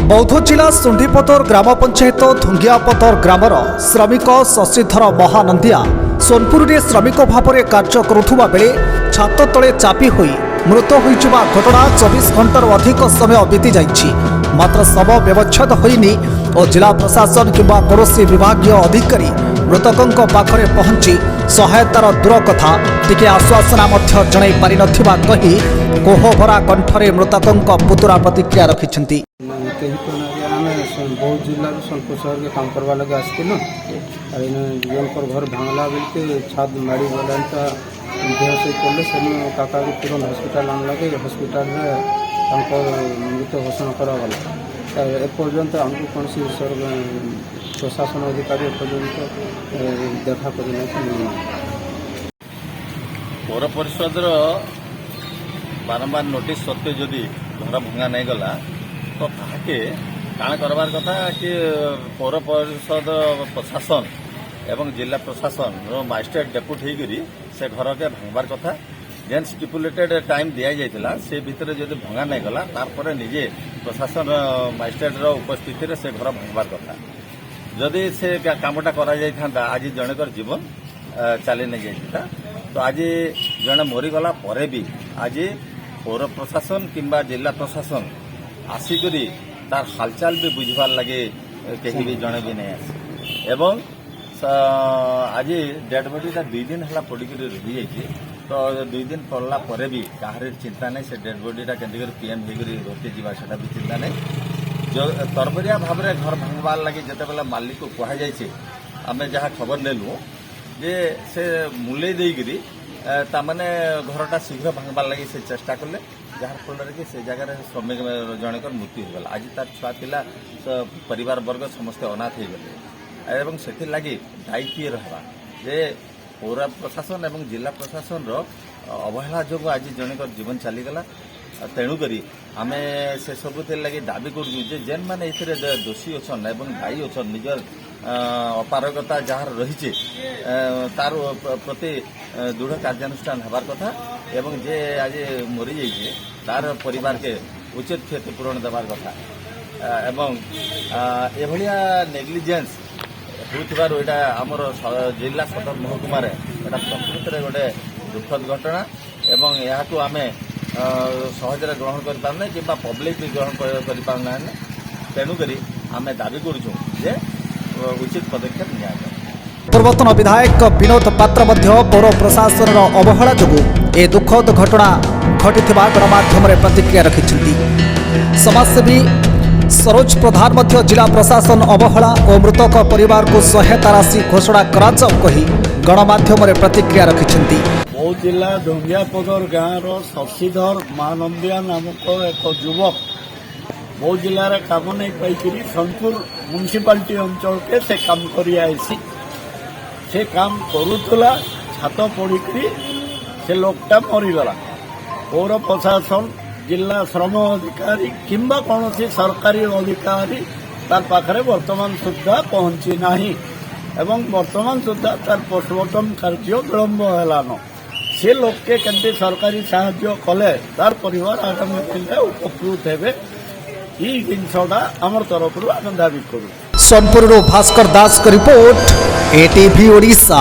ବୌଦ୍ଧ ଜିଲ୍ଲା ଶୁଣ୍ଢିପଦର ଗ୍ରାମ ପଞ୍ଚାୟତ ଧୁଙ୍ଗିଆପଦର ଗ୍ରାମର ଶ୍ରମିକ ଶଶିଧର ମହାନନ୍ଦିଆ ସୋନପୁରରେ ଶ୍ରମିକ ଭାବରେ କାର୍ଯ୍ୟ କରୁଥିବା ବେଳେ ଛାତ ତଳେ ଚାପି ହୋଇ ମୃତ ହୋଇଯିବା ଘଟଣା 24 ଘଣ୍ଟାରୁ ଅଧିକ ସମୟ ବିତିଯାଇଛି। ମାତ୍ର ଶବ ବ୍ୟବଚ୍ଛେଦ ହୋଇନି ଓ ଜିଲ୍ଲା ପ୍ରଶାସନ କିମ୍ବା କୌଣସି ବିଭାଗୀୟ ଅଧିକାରୀ ମୃତକଙ୍କ ପାଖରେ ପହଞ୍ଚି ସହାୟତାର ଦୂର କଥା, ଟିକେ ଆଶ୍ୱାସନା ମଧ୍ୟ ଜଣାଇ ପାରିନଥିବା କହି କୋହଭରା କଣ୍ଠରେ ମୃତକଙ୍କ ପୁତୁରା ପ୍ରତିକ୍ରିୟା ରଖିଛନ୍ତି। କେହି ତ ନାଇଁ। ଆମେ ବୌଦ୍ଧ ଜିଲ୍ଲାରୁ ସୋନପୁର ସହରକେ କାମ କରବା ଲାଗି ଆସିଥିଲୁ। ଆଉ ଏନେ ଜଣଙ୍କର ଘର ଭାଙ୍ଗଲା ବେଲକେ ଛାତ ମାଡ଼ି ଗଲା, ଏନ୍ତା ବେହୋସ ହେଇ ପଡ଼ିଲେ। ସେନୁ କାକାକୁ ତୁରନ୍ତ ହସ୍ପିଟାଲ ଆଣିଲାକେ ହସ୍ପିଟାଲରେ ତାଙ୍କର ମୃତ ଘୋଷଣା କରାଗଲା। ଏପର୍ଯ୍ୟନ୍ତ ଆମକୁ କୌଣସି ପ୍ରଶାସନ ଅଧିକାରୀ ଏପର୍ଯ୍ୟନ୍ତ ଦେଖା କରିନାହାନ୍ତି, ମିଳିନାହିଁ। ପୌର ପରିଷଦର ବାରମ୍ବାର ନୋଟିସ୍ ସତ୍ତ୍ୱେ ଯଦି ଘର ଭଙ୍ଗା ନାଇଁ ଗଲା, ତ ତାହାକେ କାଣା କରବାର କଥା କି ପୌର ପରିଷଦ ପ୍ରଶାସନ ଏବଂ ଜିଲ୍ଲା ପ୍ରଶାସନର ମାଜିଷ୍ଟ୍ରେଟ୍ ଡେପୁଟ ହେଇକରି ସେ ଘରକେ ଭାଙ୍ଗବାର କଥା। ଯେନ୍ ଷ୍ଟିପୁଲେଟେଡ୍ ଟାଇମ୍ ଦିଆଯାଇଥିଲା, ସେ ଭିତରେ ଯଦି ଭଙ୍ଗା ନାଇଁ ଗଲା, ତାରପରେ ନିଜେ ପ୍ରଶାସନ ମାଜିଷ୍ଟ୍ରେଟ୍ର ଉପସ୍ଥିତିରେ ସେ ଘର ଭାଙ୍ଗବାର କଥା। ଯଦି ସେ କାମଟା କରାଯାଇଥାନ୍ତା, ଆଜି ଜଣଙ୍କର ଜୀବନ ଚାଲି ନେଇ ଯାଇଥାନ୍ତା। ତ ଆଜି ଜଣେ ମରିଗଲା ପରେ ବି ଆଜି ପୌର ପ୍ରଶାସନ କିମ୍ବା ଜିଲ୍ଲା ପ୍ରଶାସନ ଆସିକରି ତାର ହାଲଚାଲ ବି ବୁଝିବାର ଲାଗି କେହି ବି ଜଣେ ବି ନାଇଁ ଆସି। ଏବଂ ଆଜି ଡେଡ୍ ବଡିଟା 2 ଦିନ ହେଲା ପଡ଼ିକରି ରହିଯାଇଛି। ତ 2 ଦିନ ପଡ଼ିଲା ପରେ ବି କାହାରି ଚିନ୍ତା ନାହିଁ। ସେ ଡେଡ୍ ବଡିଟା କେମିତି କରି ପିଏମ୍ ହେଇକରି ଘରକେ ଯିବା, ସେଟା ବି ଚିନ୍ତା ନାହିଁ। ତରବରିଆ ଭାବରେ ଘର ଭାଙ୍ଗବାର ଲାଗି ଯେତେବେଳେ ମାଲିକକୁ କୁହାଯାଇଛି, ଆମେ ଯାହା ଖବର ନେଲୁ ଯେ ସେ ମୁଲେଇ ଦେଇକିରି ତାମାନେ ଘରଟା ଶୀଘ୍ର ଭାଙ୍ଗବାର ଲାଗି ସେ ଚେଷ୍ଟା କଲେ, ଯାହାର ଫଳରେ କି ସେ ଜାଗାରେ ଶ୍ରମିକ ଜଣଙ୍କର ମୃତ୍ୟୁ ହେଇଗଲା। ଆଜି ତାର ଛୁଆ ପିଲା, ପରିବାର ବର୍ଗ ସମସ୍ତେ ଅନାଥ ହେଇଗଲେ। ଏବଂ ସେଥିର୍ଲାଗି ଦାୟୀ କିଏ ରହିବା ଯେ ପୌର ପ୍ରଶାସନ ଏବଂ ଜିଲ୍ଲା ପ୍ରଶାସନର ଅବହେଳା ଯୋଗୁଁ ଆଜି ଜଣଙ୍କର ଜୀବନ ଚାଲିଗଲା। ଆଉ ତେଣୁକରି ଆମେ ସେ ସବୁଥିର ଲାଗି ଦାବି କରୁଛୁ ଯେ ଯେନ୍ମାନେ ଏଥିରେ ଦୋଷୀ ଅଛନ୍ ଏବଂ ଦାୟୀ ଅଛନ୍, ନିଜର ଅପାରଗତା ଯାହାର ରହିଛି, ତାର ପ୍ରତି ଦୃଢ଼ କାର୍ଯ୍ୟାନୁଷ୍ଠାନ ହେବାର କଥା ଏବଂ ଯେ ଆଜି ମରିଯାଇଛି, ତାର ପରିବାରକେ ଉଚିତ କ୍ଷତିପୂରଣ ଦେବାର କଥା। ଏବଂ ଏଭଳିଆ ନେଗ୍ଲିଜେନ୍ସ ହେଉଥିବାରୁ ଏଇଟା ଆମର ଜିଲ୍ଲା ସଦର ମହକୁମାରେ ଏଇଟା ପ୍ରକୃତରେ ଗୋଟେ ଦୁଃଖଦ ଘଟଣା ଏବଂ ଏହାକୁ ଆମେ ସହଜରେ ଗ୍ରହଣ କରିପାରୁନାହିଁ କିମ୍ବା ପବ୍ଲିକ ବି ଗ୍ରହଣ କରିପାରୁନାହାନ୍ତି। ତେଣୁକରି ଆମେ ଦାବି କରୁଛୁ ଯେ ଉଚିତ ପଦକ୍ଷେପ ନିଆଯାଉ। ପୂର୍ବତନ ବିଧାୟକ ବିନୋଦ ପାତ୍ର ମଧ୍ୟ ପୌର ପ୍ରଶାସନର ଅବହେଳା ଯୋଗୁଁ ଏ ଦୁଃଖଦ ଘଟଣା ଘଟିଥିବା ଗଣମାଧ୍ୟମରେ ପ୍ରତିକ୍ରିୟା ରଖିଛନ୍ତି। ସମାଜସେବୀ ସରୋଜ ପ୍ରଧାନ ମଧ୍ୟ ଜିଲ୍ଲା ପ୍ରଶାସନ ଅବହେଳା ଓ ମୃତକ ପରିବାରକୁ ସହାୟତା ରାଶି ଘୋଷଣା କରାଯାଉ କହି ଗଣମାଧ୍ୟମରେ ପ୍ରତିକ୍ରିୟା ରଖିଛନ୍ତି। ବୌଦ୍ଧ ଜିଲ୍ଲା ଧୁଙ୍ଗିଆପଦର ଗାଁର ଶଶିଧର ମହାନନ୍ଦିଆ ନାମକ ଏକ ଯୁବକ ବୌଦ୍ଧ ଜିଲ୍ଲାରେ କାମ ନେଇ ପାଇକିରି ସୋନପୁର ମ୍ୟୁନିସିପାଲିଟି ଅଞ୍ଚଳକେ ସେ କାମ କରି ଆଇସି। ସେ କାମ କରୁଥିଲା, ଛାତ ପଡ଼ିକିରି ସେ ଲୋକଟା ମରିଗଲା। ପୌର ପ୍ରଶାସନ, ଜିଲ୍ଲା ଶ୍ରମ ଅଧିକାରୀ କିମ୍ବା କୌଣସି ସରକାରୀ ଅଧିକାରୀ ତାର ପାଖରେ ବର୍ତ୍ତମାନ ସୁଦ୍ଧା ପହଞ୍ଚି ନାହିଁ ଏବଂ ବର୍ତ୍ତମାନ ସୁଦ୍ଧା ତାର ପୋଷ୍ଟମର୍ଟମ କାର୍ଯ୍ୟ ବିଳମ୍ବ ହେଲାନ। ସେ ଲୋକକେ କେମିତି ସରକାରୀ ସାହାଯ୍ୟ କଲେ ତାର ପରିବାର ଆଗାମୀ ଦିନରେ ଉପକୃତ ହେବେ, ଏଇ ଜିନିଷଟା ଆମର ତରଫରୁ ଆମେ ଦାବି କରୁ। ସୋନପୁରରୁ ଭାସ୍କର ଦାସଙ୍କ ରିପୋର୍ଟ, ଏଟିଭି ଓଡ଼ିଶା।